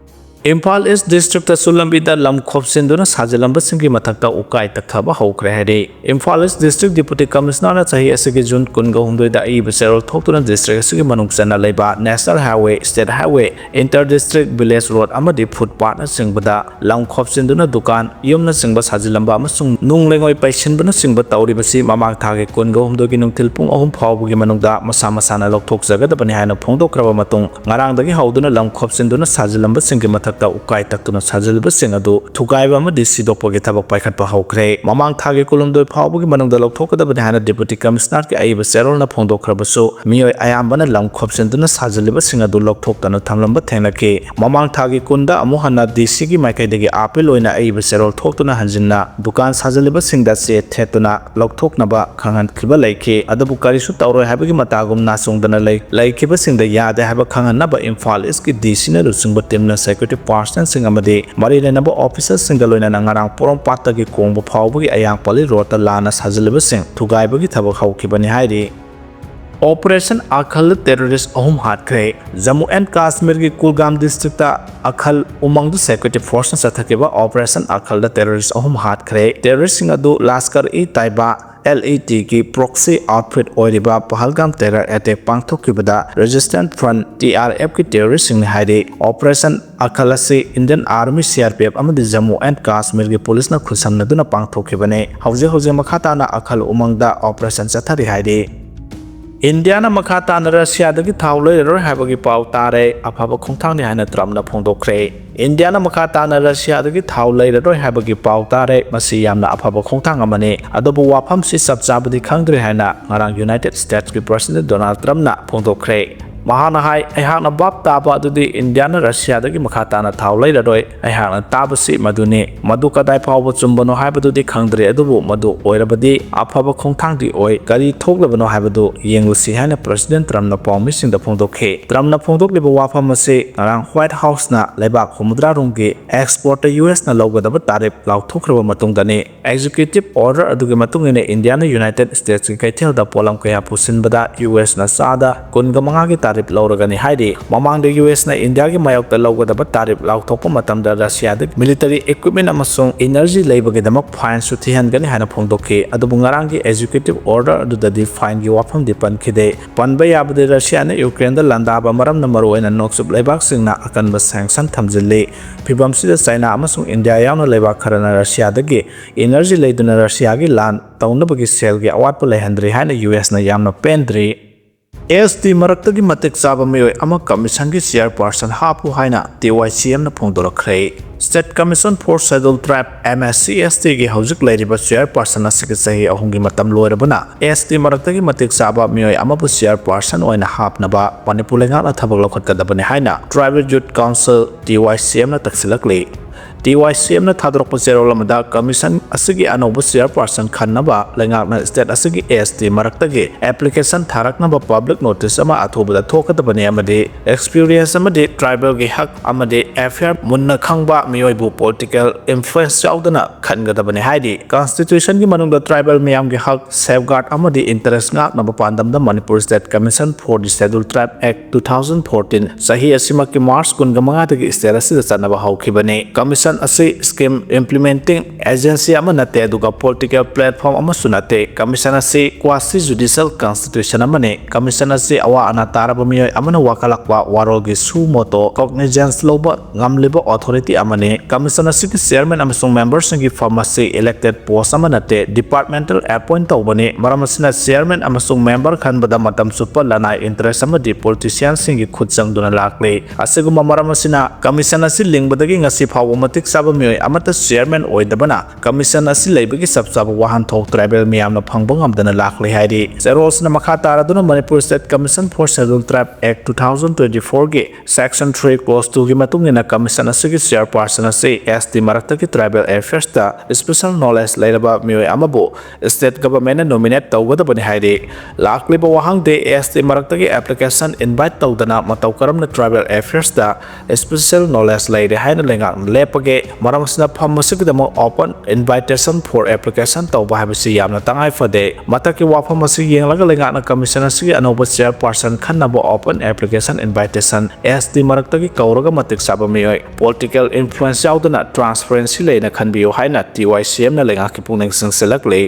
ꯏꯝꯐꯥꯜ ꯏꯁ ꯗꯤꯁꯇ꯭ꯔꯤꯛꯇꯁꯨ ꯂꯝꯕꯤꯗ ꯂꯝ ꯈꯣꯞꯆꯤꯟꯗꯨꯅ ꯁꯥꯖꯤꯜꯂꯝꯕꯁꯤꯡꯒꯤ ꯃꯊꯛꯇ ꯎꯀꯥꯏ ꯇꯛꯊꯕ ꯍꯧꯈ꯭ꯔꯦ ꯍꯥꯏꯔꯤ꯫ ꯏꯝꯐꯥꯜ ꯏꯁ ꯗꯤꯁꯇ꯭ꯔꯤꯛ ꯗꯤꯄꯨꯇꯤ ꯀꯃꯤꯁꯅꯔꯅ ꯆꯍꯤ ꯑꯁꯤꯒꯤ ꯖꯨꯟ ꯀꯨꯟꯒ ꯍꯨꯝꯗꯣꯏꯗ ꯑꯏꯕ ꯆꯦꯔꯣꯜ ꯊꯣꯛꯇꯨꯅ ꯗꯤꯁꯇ꯭ꯔꯤꯛ ꯑꯁꯤꯒꯤ ꯃꯅꯨꯡ ꯆꯟꯅ ꯂꯩꯕ national highway, state highway, inter district village road ꯑꯃꯗꯤ ꯐꯨꯠꯄꯥꯠꯅꯆꯤꯡꯕꯗ ꯂꯝ ꯈꯣꯞꯆꯤꯟꯗꯨꯅ ꯗꯨꯀꯥꯟ, ꯌꯨꯝꯅꯆꯤꯡꯕ ꯁꯥꯖꯤꯜꯂꯝꯕ ꯑꯃꯁꯨꯡ ꯅꯨꯡ ꯂꯩꯉꯣꯏ ꯄꯩꯁꯤꯟꯕꯅꯆꯤꯡꯕ ꯇꯧꯔꯤꯕꯁꯤ ꯃꯃꯥꯡ ꯊꯥꯒꯤ ꯀꯨꯟꯒ ꯍꯨꯝꯗꯣꯏꯒꯤ ꯅꯨꯡꯊꯤꯜ ꯄꯨꯡ ꯑꯍꯨꯝ ꯐꯥꯎꯕꯒꯤ ꯃꯅꯨꯡꯗ ꯃꯁꯥ ꯃꯁꯥꯅ ꯂꯧꯊꯣꯛꯆꯒꯗꯕꯅꯤ ꯍꯥꯏꯅ ꯐꯣꯡꯗꯣꯛꯈ꯭ꯔꯕ ꯃꯇꯨꯡ, ꯉꯔꯥꯡꯗꯒꯤ ꯍꯧꯗꯨꯅ ꯂꯝ ꯈꯣꯞꯆꯤꯟꯗꯨꯅ ꯁꯥꯖꯤꯜꯂꯝꯕꯁꯤꯡꯒꯤ ꯃꯊꯛ ꯎꯀꯥꯏ ꯇꯛꯇꯨꯅ ꯁꯥꯖꯤꯜꯂꯤꯕꯁꯤꯡ ꯑꯗꯨ ꯊꯨꯒꯥꯏꯕ ꯑꯃꯗꯤ ꯁꯤꯗꯣꯛꯄꯒꯤ ꯊꯕꯛ ꯄꯥꯏꯈꯠꯄ ꯍꯧꯈ꯭ꯔꯦ꯫ ꯃꯃꯥꯡ ꯊꯥꯒꯤ ꯀꯨꯟꯍꯨꯝꯗꯣꯏ ꯐꯥꯎꯕꯒꯤ ꯃꯅꯨꯡꯗ ꯂꯧꯊꯣꯛꯀꯗꯕꯅꯤ ꯍꯥꯏꯅ Deputy Commissionerꯒꯤ ꯑꯏꯕ ꯆꯦꯔꯣꯜꯅ ꯐꯣꯡꯗꯣꯛꯈ꯭ꯔꯕꯁꯨ, ꯃꯤꯑꯣꯏ ꯑꯌꯥꯝꯕꯅ ꯂꯝ ꯈꯣꯞꯆꯤꯟꯗꯨꯅ ꯁꯥꯖꯤꯜꯂꯤꯕꯁꯤꯡ ꯑꯗꯨ ꯂꯧꯊꯣꯛꯇꯅ ꯊꯝꯂꯝꯕ ꯊꯦꯡꯅꯈꯤ꯫ ꯃꯃꯥꯡ ꯊꯥꯒꯤ ꯀꯨꯟꯗ ꯑꯃꯨꯛ ꯍꯟꯅ DCꯒꯤ ꯃꯥꯏꯀꯩꯗꯒꯤ appeal ꯑꯣꯏꯅ ꯑꯏꯕ ꯆꯦꯔꯣꯜ ꯊꯣꯛꯇꯨꯅ ꯍꯟꯖꯤꯟꯅ ꯗꯨꯀꯥꯟ ꯁꯥꯖꯤꯜꯂꯤꯕꯁꯤꯡꯗ ꯆꯦ ꯊꯦꯠꯇꯨꯅ ꯂꯧꯊꯣꯛꯅꯕ ꯈꯪꯍꯟꯈꯤꯕ ꯂꯩꯈꯤ꯫ ꯑꯗꯨꯕꯨ ꯀꯔꯤꯁꯨ ꯇꯧꯔꯣꯏ ꯍꯥꯏꯕꯒꯤ ꯃꯇꯥꯒꯨꯝ ꯅꯥꯆꯣꯡꯗꯅ ꯂꯩ꯫ ꯂꯩꯈꯤꯕꯁꯤꯡꯗ ꯌꯥꯗꯦ ꯍꯥꯏꯕ ꯈꯪꯍꯟꯅꯕ ꯏꯝꯐꯥꯜ ꯏꯁꯀꯤ DCꯅ ꯂꯨꯆꯤꯡꯕ teamꯅ security personnelꯁꯤꯡ ꯑꯃꯗꯤ ꯃꯔꯤ ꯂꯩꯅꯕ officerꯁꯤꯡꯒ ꯂꯣꯏꯅꯅ ꯉꯔꯥꯡ ꯄꯣꯔꯣꯝꯄꯥꯠꯇꯒꯤ ꯀꯣꯡꯕ ꯐꯥꯎꯕꯒꯤ ꯑꯌꯥꯡꯄꯜꯂꯤ roadꯇ ꯂꯥꯟꯅ ꯁꯥꯖꯤꯜꯂꯤꯕꯁꯤꯡ ꯊꯨꯒꯥꯏꯕꯒꯤ ꯊꯕꯛ ꯍꯧꯈꯤꯕꯅꯤ ꯍꯥꯏꯔꯤ꯫ Operation ꯑꯈꯜꯗ terrorist ꯑꯍꯨꯝ ꯍꯥꯠꯈ꯭ꯔꯦ꯫ Jammu and Kashmirꯒꯤ ꯀꯨꯜꯒꯥꯝ districtꯇ ꯑꯈꯜ ꯎꯃꯪꯗ security forceꯅ ꯆꯠꯊꯈꯤꯕ Operation ꯑꯈꯜꯗ terrorist ꯑꯍꯨꯝ ꯍꯥꯠꯈ꯭ꯔꯦ꯫ Terroristꯁꯤꯡ ꯑꯗꯨ Lashkar-e-Taiba, LeTꯒꯤ proxy outfit ꯑꯣꯏꯔꯤꯕ ꯄꯍꯜꯒꯥꯝ terror attack ꯄꯥꯡꯊꯣꯛꯈꯤꯕꯗ Resistance Front, TRFꯀꯤ terroristꯁꯤꯡꯅꯤ ꯍꯥꯏꯔꯤ꯫ Operation ꯑꯈꯜ ꯑꯁꯤ Indian Army, CRPF ꯑꯃꯗꯤ Jammu and Kashmirꯒꯤ policeꯅ ꯈꯨꯠꯁꯝꯅꯗꯨꯅ ꯄꯥꯡꯊꯣꯛꯈꯤꯕꯅꯤ꯫ ꯍꯧꯖꯤꯛ ꯍꯧꯖꯤꯛ ꯃꯈꯥ ꯇꯥꯅ ꯑꯈꯜ ꯎꯃꯪꯗ operation ꯆꯠꯊꯔꯤ ꯍꯥꯏꯔꯤ꯫ ꯏꯟꯗꯤꯌꯥꯅ ꯃꯈꯥ ꯇꯥꯅ ꯔꯁꯤꯌꯥꯗꯒꯤ ꯊꯥꯎ ꯂꯩꯔꯔꯣꯏ ꯍꯥꯏꯕꯒꯤ ꯄꯥꯎ ꯇꯥꯔꯦ, ꯑꯐꯕ ꯈꯣꯡꯊꯥꯡꯅꯤ ꯍꯥꯏꯅ ꯇ꯭ꯔꯝꯞꯅ ꯐꯣꯡꯗꯣꯛꯈ꯭ꯔꯦ꯫ ꯏꯟꯗꯤꯌꯥꯅ ꯃꯈꯥ ꯇꯥꯅ ꯔꯁꯤꯌꯥꯗꯒꯤ ꯊꯥꯎ ꯂꯩꯔꯔꯣꯏ ꯍꯥꯏꯕꯒꯤ ꯄꯥꯎ ꯇꯥꯔꯦ, ꯃꯁꯤ ꯌꯥꯝꯅ ꯑꯐꯕ ꯈꯣꯡꯊꯥꯡ ꯑꯃꯅꯤ, ꯑꯗꯨꯕꯨ ꯋꯥꯐꯝꯁꯤ ꯆꯞ ꯆꯥꯕꯗꯤ ꯈꯪꯗ꯭ꯔꯤ ꯍꯥꯏꯅ ꯉꯔꯥꯡ United Statesꯀꯤ President Donald Trumpꯅ ꯐꯣꯡꯗꯣꯛꯈ꯭ꯔꯦ꯫ ꯃꯍꯥꯛꯅ ꯍꯥꯏ, ꯑꯩꯍꯥꯛꯅ ꯚꯥꯞ ꯇꯥꯕ ꯑꯗꯨꯗꯤ ꯏꯟꯗꯤꯌꯥꯅ ꯔꯁꯤꯌꯥꯗꯒꯤ ꯃꯈꯥ ꯇꯥꯅ ꯊꯥꯎ ꯂꯩꯔꯔꯣꯏ꯫ ꯑꯩꯍꯥꯛꯅ ꯇꯥꯕꯁꯤ ꯃꯗꯨꯅꯤ꯫ ꯃꯗꯨ ꯀꯗꯥꯏ ꯐꯥꯎꯕ ꯆꯨꯝꯕꯅꯣ ꯍꯥꯏꯕꯗꯨꯗꯤ ꯈꯪꯗ꯭ꯔꯦ, ꯑꯗꯨꯕꯨ ꯃꯗꯨ ꯑꯣꯏꯔꯕꯗꯤ ꯑꯐꯕ ꯈꯣꯡꯊꯥꯡꯗꯤ ꯑꯣꯏ꯫ ꯀꯔꯤ ꯊꯣꯛꯂꯕꯅꯣ ꯍꯥꯏꯕꯗꯨ ꯌꯦꯡꯂꯨꯁꯤ ꯍꯥꯏꯅ President Trumpꯅ ꯄꯥꯎꯃꯤꯁꯤꯡꯗ ꯐꯣꯡꯗꯣꯛꯈꯤ꯫ Trumpꯅ ꯐꯣꯡꯗꯣꯛꯂꯤꯕ ꯋꯥꯐꯝ ꯑꯁꯤ ꯉꯔꯥꯡ White Houseꯅ ꯂꯩꯕꯥꯛ ꯍꯨꯝꯐꯨꯇꯔꯥ ꯔꯣꯝꯒꯤ exportꯇ USꯅ ꯂꯧꯒꯗꯕ tariff ꯂꯥꯎꯊꯣꯛꯈ꯭ꯔꯕ ꯃꯇꯨꯡꯗꯅꯤ꯫ Executive order ꯑꯗꯨꯒꯤ ꯃꯇꯨꯡ ꯏꯟꯅ ꯏꯟꯗꯤꯌꯥꯅ United Statesꯀꯤ ꯀꯩꯊꯦꯜꯗ ꯄꯣꯠꯂꯝ ꯀꯌꯥ ꯄꯨꯁꯤꯟꯕꯗ USꯅ ꯆꯥꯗ ꯀꯨꯟꯒ ꯃꯉꯥꯒꯤ tariff ꯂꯧꯔꯒꯅꯤ ꯍꯥꯏꯔꯤ꯫ ꯃꯃꯥꯡꯗ USꯅ ꯏꯟꯗꯤꯌꯥꯒꯤ ꯃꯥꯌꯣꯛꯇ ꯂꯧꯒꯗꯕ tariff ꯂꯥꯎꯊꯣꯛꯄ ꯃꯇꯝꯗ ꯔꯁꯤꯌꯥꯗꯒꯤ military equipment ꯑꯃꯁꯨꯡ energy ꯂꯩꯕꯒꯤꯗꯃꯛ fineꯁꯨ ꯊꯤꯍꯟꯒꯅꯤ ꯍꯥꯏꯅ ꯐꯣꯡꯗꯣꯛꯈꯤ꯫ ꯑꯗꯨꯕꯨ ꯉꯔꯥꯡꯒꯤ executive order ꯑꯗꯨꯗꯗꯤ fineꯒꯤ ꯋꯥꯐꯝꯗꯤ ꯄꯟꯈꯤꯗꯦ꯫ ꯄꯟꯕ ꯌꯥꯕꯗꯤ ꯔꯁꯤꯌꯥꯅ ꯌꯨꯀ꯭ꯔꯦꯟꯗ ꯂꯥꯟꯗꯥꯕ ꯃꯔꯝꯅ ꯃꯔꯨꯑꯣꯏꯅ ꯅꯣꯡꯆꯨꯞ ꯂꯩꯕꯥꯛꯁꯤꯡꯅ ꯑꯀꯟꯕ sanction ꯊꯝꯖꯤꯜꯂꯤ꯫ ꯐꯤꯕꯝꯁꯤꯗ ꯆꯥꯏꯅꯥ ꯑꯃꯁꯨꯡ ꯏꯟꯗꯤꯌꯥ ꯌꯥꯎꯅ ꯂꯩꯕꯥꯛ ꯈꯔꯅ ꯔꯁꯤꯌꯥꯗꯒꯤ energy ꯂꯩꯗꯨꯅ ꯔꯁꯤꯌꯥꯒꯤ ꯂꯥꯟ ꯇꯧꯅꯕꯒꯤ ꯁꯦꯜꯒꯤ ꯑꯋꯥꯠꯄ ꯂꯩꯍꯟꯗ꯭ꯔꯤ ꯍꯥꯏꯅ USꯅ ꯌꯥꯝꯅ ꯄꯦꯟꯗ꯭ꯔꯤ꯫ ꯑꯦꯁ ꯇꯤ ꯃꯔꯛꯇꯒꯤ ꯃꯇꯤꯛ ꯆꯥꯕ ꯃꯤꯑꯣꯏ ꯑꯃ ꯀꯃꯤꯁꯟꯒꯤ ꯆꯤꯌꯔꯄꯥꯔꯁꯟ ꯍꯥꯞꯄꯨ ꯍꯥꯏꯅ ꯇꯤ ꯋꯥꯏ ꯁꯤ ꯑꯦꯝꯅ ꯐꯣꯡꯗꯣꯔꯛꯈ꯭ꯔꯦ꯫ State Commission for Scheduled Tribe, M S C S T ꯒꯤ ꯍꯧꯖꯤꯛ ꯂꯩꯔꯤꯕ ꯆꯤꯌꯔꯄꯥꯔꯁꯟ ꯑꯁꯤꯒꯤ ꯆꯍꯤ ꯑꯍꯨꯝꯒꯤ ꯃꯇꯝ ꯂꯣꯏꯔꯕꯅ, ꯑꯦꯁ ꯇꯤ ꯃꯔꯛꯇꯒꯤ ꯃꯇꯤꯛ ꯆꯥꯕ ꯃꯤꯑꯣꯏ ꯑꯃꯕꯨ ꯆꯤꯌꯔꯄꯥꯔꯁꯟ ꯑꯣꯏꯅ ꯍꯥꯞꯅꯕ ꯃꯅꯤꯄꯨꯔ ꯂꯩꯉꯥꯛꯅ ꯊꯕꯛ ꯂꯧꯈꯠꯀꯗꯕꯅꯤ ꯍꯥꯏꯅ Tribal Youth Council, ꯇꯤ ꯋꯥꯏ ꯁꯤ ꯑꯦꯝꯅ ꯇꯛꯁꯤꯜꯂꯛꯂꯤ꯫ ꯇꯤ ꯋꯥꯏ ꯁꯤ ꯑꯦꯝꯅ ꯊꯥꯗꯣꯔꯛꯄ ꯆꯦꯔꯣꯜ ꯑꯃꯗ, ꯀꯃꯤꯁꯟ ꯑꯁꯤꯒꯤ ꯑꯅꯧꯕ ꯆꯤꯌꯔꯄꯥꯔꯁꯟ ꯈꯟꯅꯕ ꯂꯩꯉꯥꯛꯅ state ꯑꯁꯤꯒꯤ ꯑꯦꯁ ꯇꯤ ꯃꯔꯛꯇꯒꯤ application ꯊꯥꯔꯛꯅꯕ public notice ꯑꯃ ꯑꯊꯨꯕꯗ ꯊꯣꯛꯀꯗꯕꯅꯤ ꯑꯃꯗꯤ experience ꯑꯃꯗꯤ tribalꯒꯤ ꯍꯛ ꯑꯃꯗꯤ affair ꯃꯨꯟꯅ ꯈꯪꯕ ꯃꯤꯑꯣꯏꯕꯨ political influence ꯌꯥꯎꯗꯅ ꯈꯟꯒꯗꯕꯅꯤ ꯍꯥꯏꯔꯤ꯫ Constitutionꯒꯤ ꯃꯅꯨꯡꯗ tribal ꯃꯤꯌꯥꯝꯒꯤ ꯍꯛ safeguard ꯑꯃꯗꯤ interest ꯉꯥꯛꯅꯕ ꯄꯥꯟꯗꯝꯗ Manipur State Commission for the Scheduled Tribe Act two thousand fourteen ꯆꯍꯤ ꯑꯁꯤꯃꯛꯀꯤ March ꯀꯨꯟꯃꯉꯥꯗꯒꯤ state ꯑꯁꯤꯗ ꯆꯠꯅꯕ ꯍꯧꯈꯤꯕꯅꯤ꯫ Commission ꯑꯁꯤ scheme implementing agency ꯑꯃ ꯅꯠꯇꯦ, ꯑꯗꯨꯒ political platform ꯑꯃꯁꯨ ꯅꯠꯇꯦ꯫ Commission ꯑꯁꯤ quasi judicial constitution ꯑꯃꯅꯤ꯫ Commission ꯑꯁꯤ ꯑꯋꯥ ꯑꯅꯥ ꯇꯥꯔꯕ ꯃꯤꯑꯣꯏ ꯑꯃꯅ ꯋꯥꯀꯠꯂꯛꯄ ꯋꯥꯔꯣꯜꯒꯤ suo motu cognizance ꯂꯧꯕ ꯉꯝꯂꯤꯕ authority ꯑꯃꯅꯤ꯫ Commission ꯑꯁꯤꯒꯤ chairman ꯑꯃꯁꯨꯡ memberꯁꯤꯡꯒꯤ ꯐꯝ ꯑꯁꯤ elected post ꯑꯃ ꯅꯠꯇꯦ, departmental appoint ꯇꯧꯕꯅꯤ꯫ ꯃꯔꯝ ꯑꯁꯤꯅ chairman ꯑꯃꯁꯨꯡ member ꯈꯟꯕꯗ ꯃꯇꯝ ꯆꯨꯞꯄ ꯂꯅꯥꯏ interest ꯑꯃꯗꯤ politicianꯁꯤꯡꯒꯤ ꯈꯨꯠ ꯆꯪꯗꯨꯅ ꯂꯥꯛꯂꯤ꯫ ꯑꯁꯤꯒꯨꯝꯕ ꯃꯔꯝ ꯑꯁꯤꯅ commission ꯑꯁꯤ ꯂꯤꯡꯕꯗꯒꯤ ꯉꯁꯤ ꯐꯥꯎꯕ ꯃꯇꯤꯛ ꯆꯥꯕ ꯃꯤꯑꯣꯏ ꯑꯃꯠꯇ chairman ꯑꯣꯏꯗꯕꯅ commission ꯑꯁꯤ ꯂꯩꯕꯒꯤ ꯆꯞ ꯆꯥꯕ ꯋꯥꯍꯟꯊꯣꯛ tribal ꯃꯤꯌꯥꯝꯅ ꯐꯪꯕ ꯉꯝꯗꯅ ꯂꯥꯛꯂꯤ ꯍꯥꯏꯔꯤ꯫ ꯆꯦꯔꯣꯜꯁꯤꯅ ꯃꯈꯥ ꯇꯥꯔꯗꯨꯅ Manipur State Commission for Scheduled Tribe Act two thousand twenty-fourꯒꯤ Section three Clause twoꯒꯤ ꯃꯇꯨꯡ ꯏꯟꯅ commission ꯑꯁꯤꯒꯤ chairperson ꯑꯁꯤ ꯑꯦꯁ ꯇꯤ ꯃꯔꯛꯇꯒꯤ tribal affairsꯇ special knowledge ꯂꯩꯔꯕ ꯃꯤꯑꯣꯏ ꯑꯃꯕꯨ state governmentꯅ nominate ꯇꯧꯒꯗꯕꯅꯤ ꯍꯥꯏꯔꯤ꯫ ꯂꯥꯛꯂꯤꯕ ꯋꯥꯍꯪꯗꯤ, ꯑꯦꯁ ꯇꯤ ꯃꯔꯛꯇꯒꯤ application invite ꯇꯧꯗꯅ ꯃꯇꯧ ꯀꯔꯝꯅ tribal affairsꯇ special knowledge ꯂꯩꯔꯦ ꯍꯥꯏꯅ ꯂꯩꯉꯥꯛꯅ ꯂꯦꯞꯄꯒꯦ? ꯃꯔꯝ ꯑꯁꯤꯅ ꯐꯝ ꯑꯁꯤꯒꯤꯗꯃꯛ open invitation for application ꯇꯧꯕ ꯍꯥꯏꯕꯁꯤ ꯌꯥꯝꯅ ꯇꯉꯥꯏ ꯐꯗꯦ꯫ ꯃꯊꯛꯀꯤ ꯋꯥꯐꯝ ꯑꯁꯤ ꯌꯦꯡꯂꯒ ꯂꯩꯉꯥꯛꯅ commission ꯑꯁꯤꯒꯤ ꯑꯅꯧꯕ chairperson ꯈꯟꯅꯕ open application invitation ꯑꯦꯁ ꯇꯤ ꯃꯔꯛꯇꯒꯤ ꯀꯧꯔꯒ ꯃꯇꯤꯛ ꯆꯥꯕ ꯃꯤꯑꯣꯏ, political influence ꯌꯥꯎꯗꯅ transparency ꯂꯩꯅ ꯈꯟꯕꯤꯌꯨ ꯍꯥꯏꯅ ꯇꯤ ꯋꯥꯏ ꯁꯤ ꯑꯦꯝꯅ ꯂꯩꯉꯥꯛꯀꯤ ꯄꯨꯛꯅꯤꯡ ꯆꯤꯡꯁꯤꯜꯂꯛꯂꯤ꯫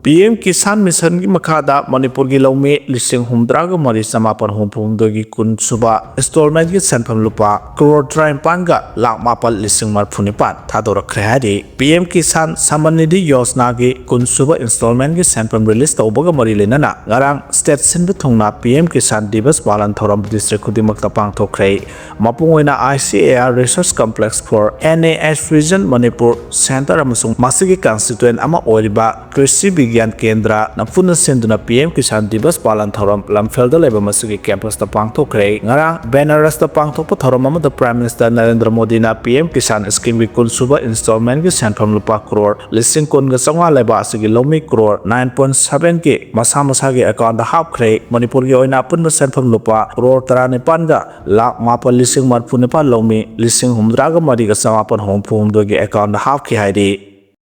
ꯄꯤ ꯑꯦꯝ ꯀꯤꯁꯥꯟ ꯃꯤꯁꯟꯒꯤ ꯃꯈꯥꯗ ꯃꯅꯤꯄꯨꯔꯒꯤ ꯂꯧꯃꯤ ꯂꯤꯁꯤꯡ ꯍꯨꯝꯗ꯭ꯔꯥꯒ ꯃꯔꯤ ꯆꯃꯥꯄꯟ ꯍꯨꯝꯐꯨ ꯍꯨꯝꯗꯣꯏꯒꯤ ꯀꯨꯟ ꯁꯨꯕ ꯏꯟꯁꯇꯣꯜꯃꯦꯟꯒꯤ ꯁꯦꯟꯐꯝ ꯂꯨꯄꯥ ꯀ꯭ꯔꯣꯔ ꯇꯔꯥꯅꯤꯄꯥꯟꯒ ꯂꯥꯛ ꯃꯥꯄꯜ ꯂꯤꯁꯤꯡ ꯃꯔꯤꯐꯨ ꯅꯤꯄꯥꯟ ꯊꯥꯗꯣꯔꯛꯈ꯭ꯔꯦ ꯍꯥꯏꯔꯤ꯫ ꯄꯤ ꯑꯦꯝ ꯀꯤꯁꯥꯟ ꯁꯃꯟ ꯅꯤꯙꯤ ꯌꯣꯖꯅꯥꯒꯤ ꯀꯨꯟ ꯁꯨꯕ ꯏꯟꯁꯇꯣꯜꯃꯦꯟꯒꯤ ꯁꯦꯟꯐꯝ ꯔꯤꯂꯤꯁ ꯇꯧꯕꯒ ꯃꯔꯤ ꯂꯩꯅꯅ ꯉꯔꯥꯡ ꯁ꯭ꯇꯦꯠ ꯁꯤꯟꯕ ꯊꯨꯡꯅ ꯄꯤ ꯑꯦꯝ ꯀꯤꯁꯥꯟ ꯗꯤꯕꯁ ꯄꯥꯂꯟ ꯊꯧꯔꯝ ꯗꯤꯁꯇ꯭ꯔꯤꯛ ꯈꯨꯗꯤꯡꯃꯛꯇ ꯄꯥꯡꯊꯣꯛꯈ꯭ꯔꯦ꯫ ꯃꯄꯨꯡ ꯑꯣꯏꯅ I C A R Research Complex for N A H Region Manipur Center ꯑꯃꯁꯨꯡ ꯃꯁꯤꯒꯤ ꯀꯟꯁꯇꯤꯇ꯭ꯋꯦꯟ ꯑꯃ ꯑꯣꯏꯔꯤꯕ ꯀ꯭ꯔꯤꯁꯤ ꯕꯤꯒ꯭ꯌꯥꯟ ꯀꯦꯟꯗ꯭ꯔꯅ ꯄꯨꯟꯅ ꯁꯤꯟꯗꯨꯅ ꯄꯤ ꯑꯦꯝ ꯀꯤꯁꯥꯟ ꯗꯤꯕꯁ ꯄꯥꯂꯟ ꯊꯧꯔꯝ ꯂꯝꯐꯦꯜꯗ ꯂꯩꯕ ꯃꯁꯤꯒꯤ ꯀꯦꯝꯄꯁꯇ ꯄꯥꯡꯊꯣꯛꯈ꯭ꯔꯦ꯫ ꯉꯔꯥꯡ ꯕꯦꯅꯥꯔꯁꯇ ꯄꯥꯡꯊꯣꯛꯄ ꯊꯧꯔꯝ ꯑꯃꯗ ꯄ꯭ꯔꯥꯏꯝ ꯃꯤꯅꯤꯁꯇꯔ ꯅꯔꯦꯟꯗ꯭ꯔ ꯃꯣꯗꯤꯅ ꯄꯤ ꯑꯦꯝ ꯀꯤꯁꯥꯟ ꯁ꯭ꯀꯤꯝꯒꯤ ꯀꯨꯟ ꯁꯨꯕ ꯏꯟꯁꯇꯣꯜꯃꯦꯟꯒꯤ ꯁꯦꯟꯐꯝ ꯂꯨꯄꯥ ꯀ꯭ꯔꯣꯔ ꯂꯤꯁꯤꯡ ꯀꯨꯟꯒ ꯆꯥꯝꯃꯉꯥ ꯂꯩꯕ ꯑꯁꯤꯒꯤ ꯂꯧꯃꯤ ꯀ꯭ꯔꯣꯔ ꯅꯥꯏꯟ ꯄꯣꯏꯟ ꯁꯚꯦꯟꯒꯤ ꯃꯁꯥ ꯃꯁꯥꯒꯤ ꯑꯦꯀꯥꯎꯟꯗ ꯍꯥꯞꯈ꯭ꯔꯦ꯫ ꯃꯅꯤꯄꯨꯔꯒꯤ ꯑꯣꯏꯅ ꯑꯄꯨꯟꯕ ꯁꯦꯟꯐꯝ ꯂꯨꯄꯥ ꯀ꯭ꯔꯣꯔ ꯇꯔꯥꯅꯤꯄꯥꯟꯒ ꯂꯥꯛ ꯃꯥꯄꯜ ꯂꯤꯁꯤꯡ ꯃꯔꯤꯐꯨ ꯅꯤꯄꯥꯟ ꯂꯧꯃꯤ ꯂꯤꯁꯤꯡ ꯍꯨꯝꯗ꯭ꯔꯥꯒ ꯃꯔꯤꯒ ꯆꯃꯥꯄꯟ ꯍꯨꯝꯐꯨ ꯍꯨꯝꯗꯣꯏꯒꯤ ꯑꯦꯀꯥꯎꯟꯗ ꯍꯥꯞꯈꯤ ꯍꯥꯏꯔꯤ꯫